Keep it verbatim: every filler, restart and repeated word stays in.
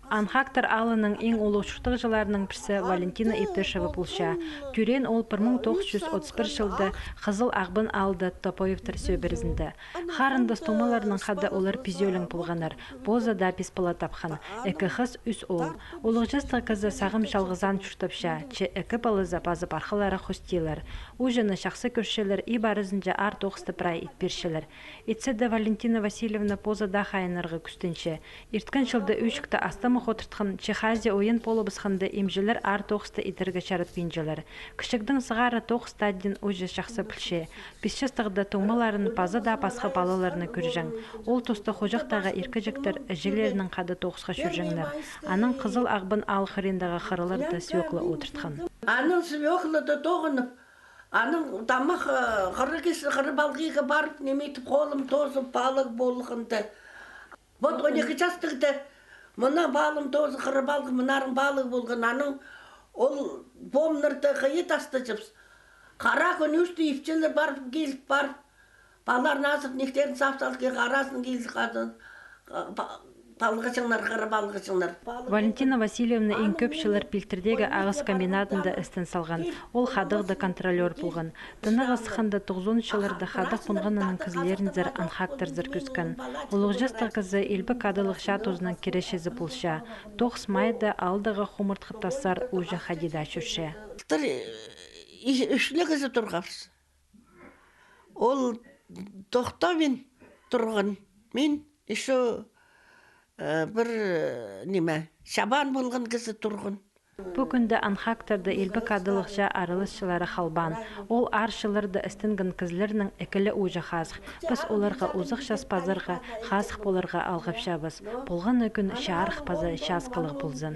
Анхактар аалының иң улуғ чуртағҷыларының пірсі Валентина Иптышева полча. Тӧреен ол пір муң тоғыс чӱс отыс пір чылда Хызыл Ағбан аалда Топоевтер сӧбірезінде. Харындас туңмаларынаң хада олар пис ӧлең полғаннар. Позы даа пис пала тапхан. Ікі хыс, ӱс оол. Улуғ частығ кізі сағам чалғызаан чуртапча, че ікі палазы паза пархалары хостийлар. Ууҷаны чахсы кӧрчелер, иб аразынҷа аар тоғысты прай ит пирчелер. Итсе дее Валентина Васильевна позы даа хайынарға кӱстенче. Ирткен чылда ӧӧчікті астамох одыртхан, че хазии ойын полыбысханда имҷілер аар тоғысты итерге чаратпинчалар. Кічігдең сығара тоғыс тадин ууҷа чахсы пілче. Пис частығда туңмаларын паза даа пасха палаларны кӧрҷең. Ол туста хоҷахтағы иркеҷектер іҷелерінең хада тоғысха чӧрҷеңнер. Анаң Хызыл Ағбан аал хыриндағы хыраларда свёкла одыртхан. Анаң свёклада тоғынып, анаң тамах, э, хыра кис-, хыра палғиға парып, ниме итіп, холым тоозып, палығ полғанда. Вот он ікі частығда мына палым тоозы хыра палғ, мынарың палығ полған. Анаң ол помнарда хыйы тастаҷыбыс. Хара кӱн ӱсті ипчілер парып, киліп парып, палаларын азып, нихтерін сап салып, ке хараазын киліп хазын, па-, палғаҷаңнар, хыра палғаҷаңнар. Валентина Васильевна иң кӧп чыллар Пилтірдегі ағас комбинадында істен салған. Ол хадығда контролёр полған. Тынағға сыхханда тоғызонынҷы чылларда хадығ пунғанының кізілерінзер анхактарзар кӧскен. Улуғ частығ кізі Илбек Адалығ чаа тузының киречізі полча. Тоғыс майда аалдағы хумартхы тастар ууҷа хайди даа чӧрче. Тыр, э, ӱс ле кізі турғабыс. Ол Тохтовин турған. Мин ещё, э, пір, э, ниме, чабан полған кізі турған. Пу кӱнде анхактарда Илбек Адалығ чаа араласчылары халбаан. Ол аар чылларда істенген кізілернің ікі ле ууҷа хазых. Піс оларға узах час пазарға, хазых поларға алғапчабыс. Полған на кӱн чарых паза часкалығ ползын.